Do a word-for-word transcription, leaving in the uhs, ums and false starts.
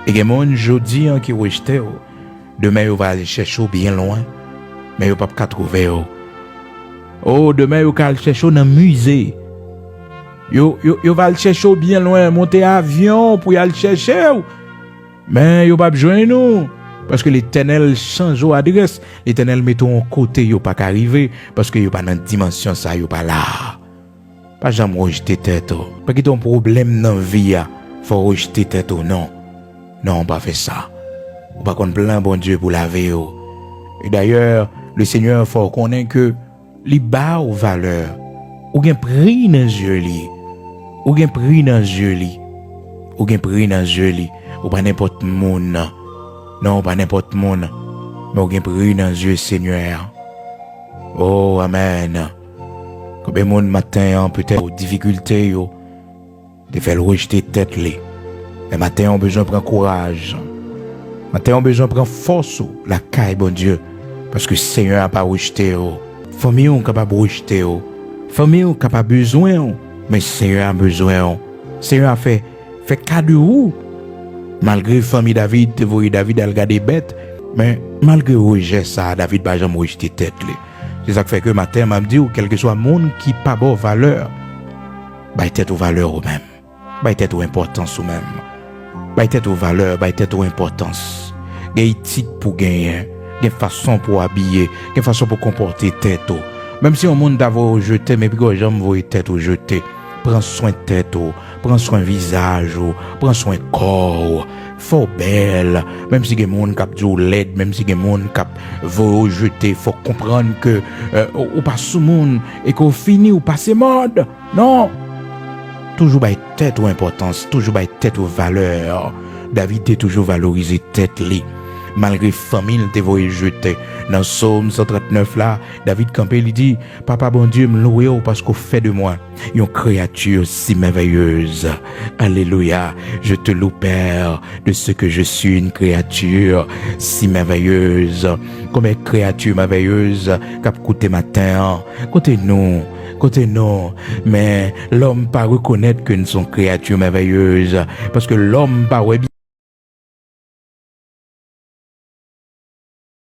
E gen moun jodi an ki rejte w, demen yo va al chèche w byen lwen, men yo p ap ka twouve w. O, demen yo ka al chèche w nan mize. Yo, yo, yo va al chèche w byen lwen, monte avyon pou y al chèche w. Men yo p ap jwenn ou, paske Letènèl chanje w adrès. Letènèl mete w yon kote yo pa ka rive, paske yo pa nan dimansyon sa, yo pa la. Pa janm rejte tèt ou. Pa kite yon pwoblèm nan vi a fè w rejte tèt ou, non. Non, pa fè sa. Ou pa konn plan Bondye pou lavi w. E dayè, Lesenyè fè w konnen ke li ba w valè. Ou gen pri nan zye li. Ou gen pri nan zye li. Ou gen pri nan zye li. Ou pa nenpòt moun. Non, ou pa nenpòt moun. Men ou gen pri nan zye Senyè a. O, amèn. Konbyen moun maten an, petèt difikilte yo te fè l rejte tèt li? Men maten an, w bezwen pran kouraj. Maten an, w bezwen pran fòs ou lakay Bondye. Paske Senyè a pa rejte w. Fanmi w kapab rejte w. Fanmi w kapab bezwen w. Men Senyè a bezwen w. Senyè a fè, fè ka de ou. Malgre fanmi David te voye David al gade bèt, men malgre rejè sa, David pa janm rejte tèt li. Se sa k fè ke maten an, m ap di w, kèlkeswa moun ki pa ba w valè, bay tèt ou valè ou menm. Bay tèt ou enpòtans ou menm. Bay tèt ou valè, bay tèt ou enpòtans. Gen etid pou genyen, gen fason pou abiye, gen fason pou konpòte tèt ou. Menm si yon moun ta voye w jete, men piga w janm voye tèt ou jete. Pran swen tèt ou, pran swen vizaj ou, pran swen kò w. Fò w bèl, menm si gen moun k ap di w lèd, menm si gen moun k ap voye w jete, fò w konprann ke, eh, ou, ou pa sou moun e ke w fini, ou pase mòd. Non! Toujou bay tèt ou enpòtans, toujou bay tèt ou valè. David te toujou valorize tèt li. Malgre fanmi l te voye l jete. Nan Sòm san trant nèf la, David kanpe, li di, Papa Bondye, m lwe w paske w fè de mwen yon kreyati si mèvèyez. Alelouya. Je te loue, Père, de ce que je suis une créature si merveilleuse. Konbyen kreyati mèvèyez k ap koute maten an? Kote nou? Kote nou? Men lòm pa rekonèt ke n se yon kreyati mèvèyez, paske lòm pa wè